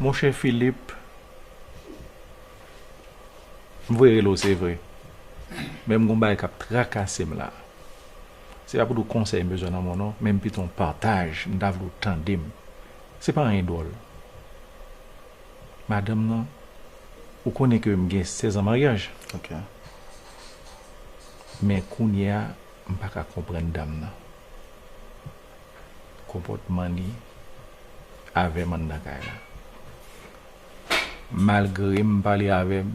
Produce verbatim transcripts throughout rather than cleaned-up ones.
Monchè Philippe, m voye rele w, se vre. Men m gon bagay k ap trakase m la. Se pa pou di w konsèy m bezwen nan men w non, men m pito yon pataj, m ta vle w tande m. Se pa anyen dwòl. Madanm nan, ou konnen ke m gen sèz an maryaj. Ok. Men kounye a, m pa ka konprann dam nan. Konpòtman li avè m anndan kay la. Malgre m pale avè l,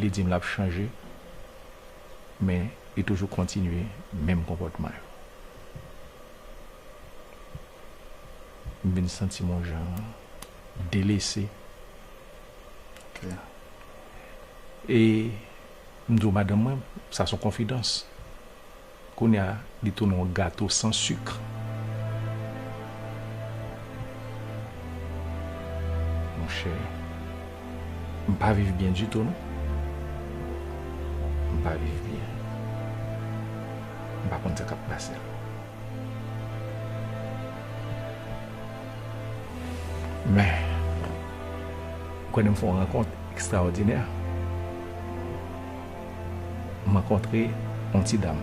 li di m l ap chanje, men li toujou kontinye menm konpòtman yo. M vin santi m yon jan delese. Ok. E m di w, madanm mwen, sa se yon konfidans. Kounye a, li tounen yon gato san sik. Monchè, m pa viv byen ditou, non. M pa viv byen. M pa konn sa k ap pase. Men, ou konnen m fè yon rankont ekstraòdinè. M rankontre yon ti dam.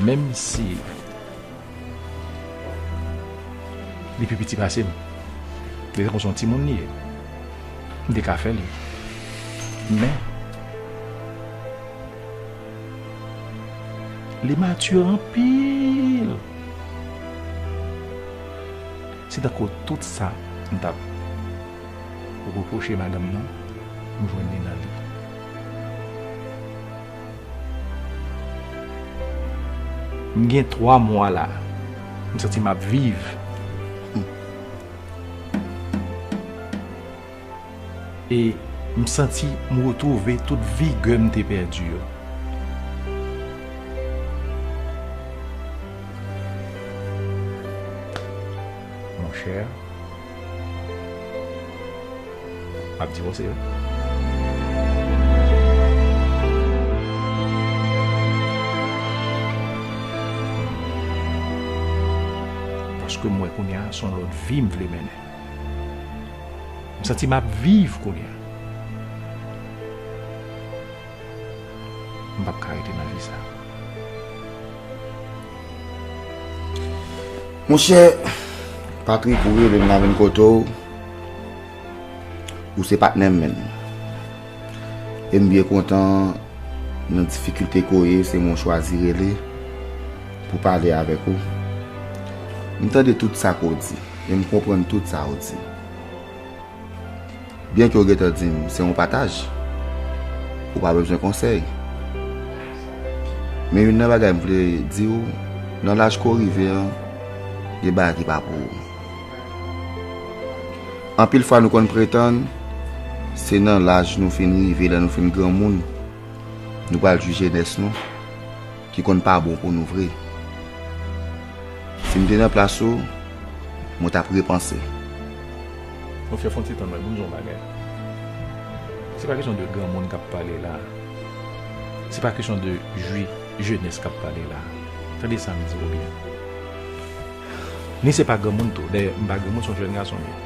Menm si li pi piti pase m, li tankou se yon timoun li ye. M te ka fè li. Men, li mati anpil. Se tankou tout sa m t ap repwoche madanm nan, m jwenn li nan li. M gen twa mwa la, m santi m ap viv. E m santi m retwouve tout vigè m te pèdi yo. Monchè, m ap di w se vre. Paske m wè kounye a, se yon lòt vi m vle mennen. M santi m ap viv kounye a. M p ap ka rete nan vi sa. Monchè Patrick, ou rele m, m vin kote w. Ou se patnè m menm. E m byen kontan nan difikilte ke w ye, se mwen w chwazi rele pou pale avèk ou. M tande tout sa ke w di, e m konprann tout sa w di. Byen ke w gentan di m se yon pataj, ou pa bezwen konsèy. Men youn nan bagay m vle di w, nan laj ke w rive an, gen bagay ki pa pou ou. Anpil fwa nou konn pretann, se nan laj nou fin rive, lè nou fin granmoun, nou pral jwi jenès nou, ki konn pa bon pou nou vre. Si m te nan plas ou, mwen t ap repanse. Monchè, fè yon ti tann mwen, pou m di w yon bagay. Se pa kesyon de granmoun k ap pale la. Se pa kesyon de jwi jenès k ap pale la. Tande sa m di w byen. Ni se pa granmoun tou. Dayè, m pa granmoun, se yon jèn gason m ye.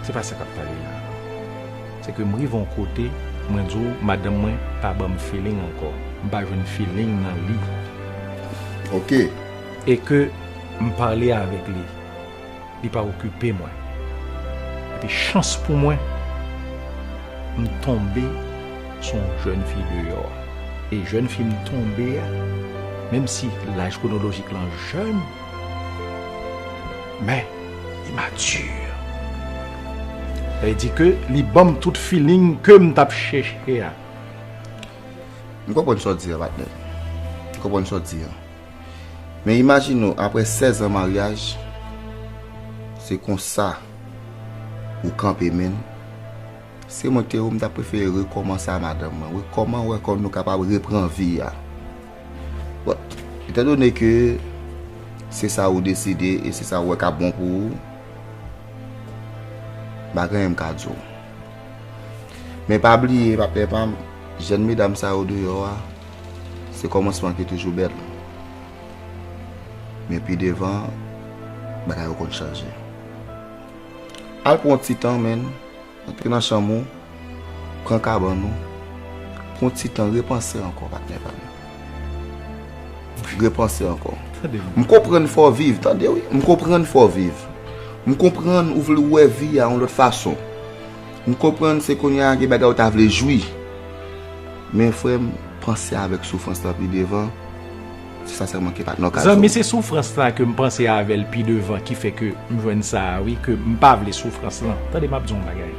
Se pa sa k ap pale la. Se ke m rive yon kote, mwen di w, madanm mwen pa ban m feeling ankò. M pa jwenn feeling nan li. Ok. E ke m pale avèk li, li pa okipe mwen. Epi chans pou mwen, m tonbe sou yon jèn fi deyò a. E jèn fi m tonbe a, menm si laj kwonolojik lan jèn, men li mati. Sa vle di ke li ban m tout feeling ke m t ap chèche a. M konprann sa w di a, patnè. M konprann sa w di a. Men imajine w, apre sèz an maryaj, se konsa ou kanpe menm. Se mwen ki te di w, m ta prefere rekòmanse a madanm mwen. Wè kòman, wè kòman nou kapab repran vi a. Bon, etandone ke se sa ou deside e se sa ou wè k ap bon pou ou, m pa gen anyen m ka di w. Men pa bliye, patnè pa m, jèn medam sa yo deyò a, se kòmansman ki toujou bèl. Men pi devan, bagay yo konn chanje. Al pran yon ti tan, menn. Antre nan chanm ou, pran kabann ou, pran yon ti tan, repanse ankò, patnè pa m. Repanse ankò. M konprann fò w viv, tande wi. M konprann fò w viv. M konprann ou vle wè vi a yon lòt fason. M konprann se kounye a gen bagay ou ta vle jwi. Men frè m, panse avèk soufrans lan pi devan. Se sa sèlman ki pa t nan kay. Zanmi, se soufrans la ke m panse avè l pi devan ki fè ke m jwenn sa a, wi, ke m pa vle soufrans lan. Tande, m ap di w yon bagay.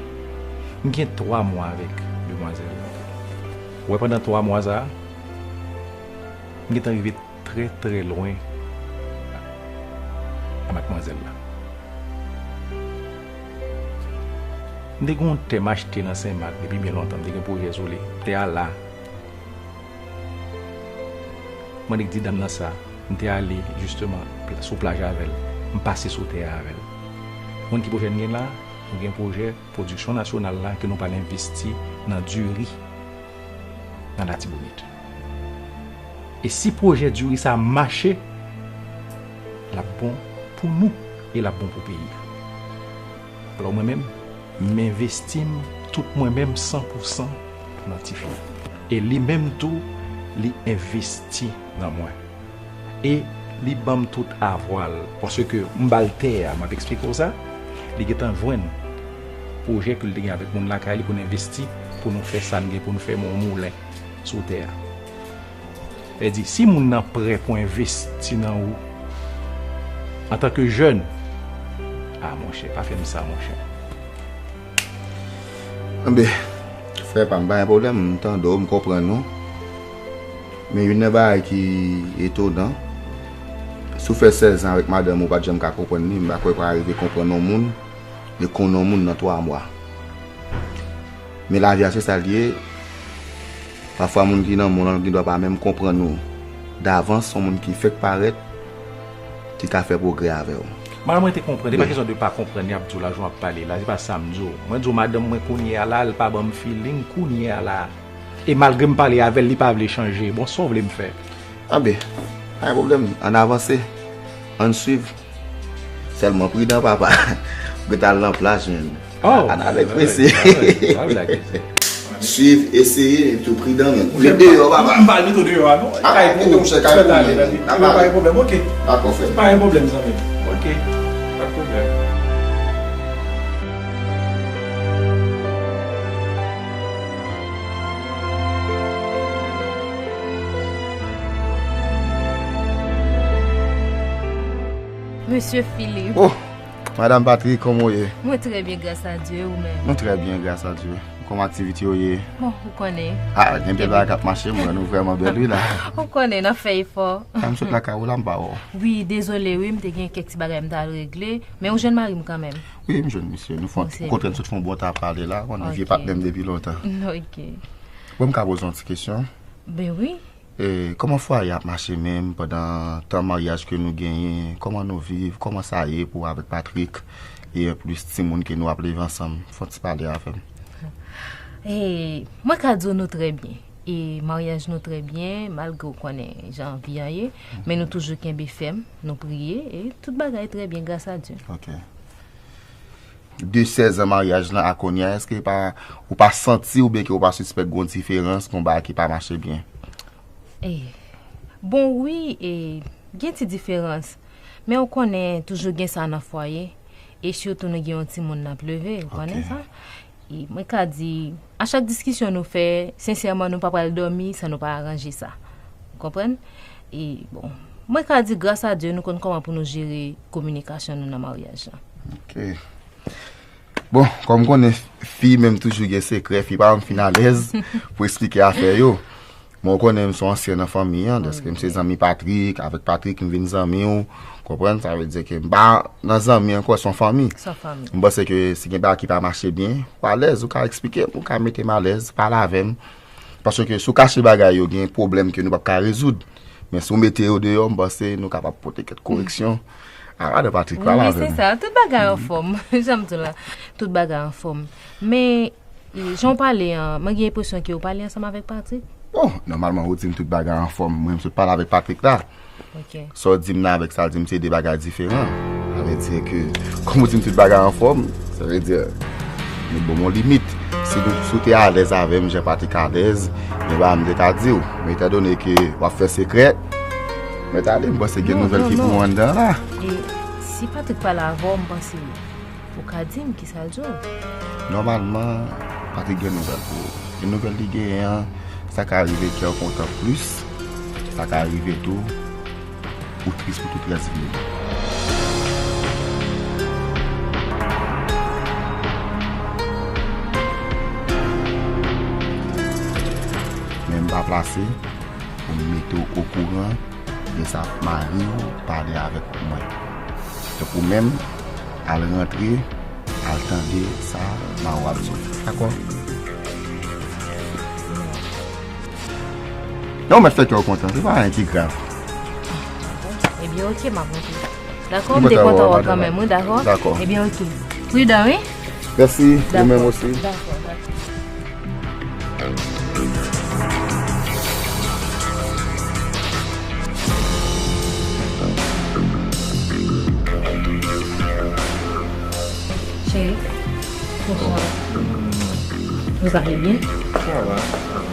M gen twa mwa avèk demwazèl la. Ou wè, pandan twa mwa sa a, m gentan rive trè, trè lwen a madmwazèl la. M te gen yon tè m achte nan Senmak depi byen lontan, m te gen pwojè sou li. Tè a la. Mande k di dam nan sa, m te ale jisteman pla- sou plaj avè l. M pase sou tè a avè l. Ou konn ki pwojè n gen la? Nou gen pwojè pwodiksyon nasyonal la ke nou pral envesti nan diri nan Latibonit. E si pwojè diri sa a mache, l ap bon pou nou e l ap bon pou peyi a. Alò mwen menm, m envesti m tout mwen menm san pou san nan tifi a. E li menm tou, li envesti nan mwen. E li ban m tout avwa l. Paske m ba l tè a, m ap eksplike w sa. Li gentan jwenn pwojè ke l te gen avèk moun lakay li pou n envesti, pou nou fè sa n gen pou n fè, yon moulen sou tè a. Sa vle di, si moun nan prè pou envesti nan ou, antanke jèn, a monchè, pa fè m sa, monchè. Enben, frè pa m, pa gen pwoblèm, m tande w, m konprann ou. Men youn nan bagay ki etonan, si w fè sèz an avèk madanm ou, ou pa t janm ka konprann li, m pa kwè w ka rive konprann yon moun, e konn yon moun nan twa mwa. Men lavi a se sa l ye. Pafwa moun ki nan mond lan gen dwa pa menm konprann ou davans, yon moun ki fèk parèt, ki ka fè pwogrè avè w. Madanm mwen te konprann, e pa kesyon de pa konprann, li ap di w la jan w ap pale la, se pa sa m di w. Mwen di w madanm mwen kounye a la, l pa ban m feeling kounye a la. E malgre m pale avè l, li pa vle chanje. Bon, sa w vle m fè? Anben, pa gen pwoblèm, ann avanse, ann swiv. Sèlman pridan, papa. Ou gentan al nan plaj, menm. Oh! Ann avèk prese. Swiv, eseye, tou pridan, menm. Met deyò, papa. M pa al mete w deyò a, non. Ah, kay pou ou. Mete w, monchè, kay pou ou, menm. N ap ale. Pa gen pwoblèm, ok. Dakò, frè. Pa gen pwoblèm, zanmi m. Ok. Pa gen pwoblèm. Mesye Philippe. Oh, Madam Patrick, kòman w ye? Mwen trè byen, gras a Dye, ou menm? Nou trè byen, gras a Dye. Kòman aktivite yo ye? Bon, ou konnen. Ah, gen bèl bagay k ap mache, mwen, nou vrèman bèl, wi, la. Ou konnen, n ap fè efò. Ah, m sot lakay ou la, m pa wè w. Wi, dezole, wi, m te gen kèk ti bagay m t al regle, men ou jwenn mari m kanmenm. Wi, m jwenn misye. Nou fon, kontre n sot fon bon tan ap pale la, konnen vye patnè m depi lontan. Ok. Bon, m ka poze yon ti kesyon? Ben wi. E, kòman fwaye ap mache menm pandan tan maryaj ke nou genyen? Kòman nou viv? Kòman sa ye pou avèk Patrick? E anplis, timoun ke nou ap leve ansanm. Fè yon ti pale avè m. E, mwen ka di w nou trè byen. E maryaj nou trè byen, malgre w konnen jan vi an ye. Men nou toujou kenbe fèm, nou priye, e tout bagay trè byen, gras a Dye. Ok. De sèz an maryaj lan a kounye a, èske pa, ou pa santi oubyen ke ou pa sispèk gon diferans, gon bagay ki pa mache byen? E, bon, wi, e, gen ti diferans. Men ou konnen, toujou gen sa nan fwaye. E sitou nou gen yon timoun n ap leve, ou konnen sa? E mwen ka di, a chak diskisyon nou fè, sensèman, nou pa pral dòmi san nou pa aranje sa. Ou konprann? E, bon, mwen ka di, gras a Dye, nou konn kòman pou nou jere kominikasyon nou nan maryaj lan. Ok. Bon, kòm konnen fi menm toujou gen sekrè, fi pa janm fin alèz pou eksplike afè yo. Mwen, ou konnen m se yon ansyen nan fanmi an, dèske m se zanmi Patrick, avèk Patrick m vin zanmi w, konprann? Sa vle di ke m pa nan zanmi ankò, se yon fanmi. Se yon fanmi. M panse ke si gen bagay ki pa mache byen, ou alèz, ou ka eksplike m, ou ka mete m alèz, pale avè m. Paske si w kache bagay yo, gen pwoblèm ke nou p ap ka rezoud. Men si w mete yo deyò, m panse nou kapab pote kèk koreksyon. A, madan Patrick, pale avè m. Wi, se sa. Tout bagay anfòm. Jan m di w la, tout bagay anfòm. Men, e, jan w pale an, mwen gen enpresyon ke w pale ansanm avèk Patrick. Bon, nòmalman, ou di m tout bagay anfòm. Mwen, m sot pale avèk Patrick la. Ok. Sa w di m nan avèk sa l di m se de bagay diferan. Sa vle di ke, kòm ou di m tout bagay anfòm, sa vle di, nou ban m yon limit. Si nou, si w te alèz avè m, jan Patrick alèz, gen bagay m te ka di w. Men etandone ke w ap fè sekrè, mèt ale, m panse gen nouvèl ki pou w anndan la. E si Patrick pale avè w, m panse ou ka di m kisa l di w. Nòmalman, Patrick gen nouvèl pou ou. E nouvèl li genyen an, sa ka rive kè w kontan plis, sa ka rive tou, ou tris pou tout rès vi w. Men m pa plase pou m mete w okouran de sa mari w pale avèk mwen. Donk ou menm, al rantre, al tande sa mari w ap di w. Dakò? Non, mèt fè kè w kontan, se pa anyen ki grav. Ebyen, ok, m ap rantre. Dakò, m te kontan wè w kanmenm, wi, dakò? Dakò. Ebyen, ok. Pridan, wi? Mèsi, ou menm osi. Dakò, dakò. Cheri, bonswa. Ou ale byen? Sa va.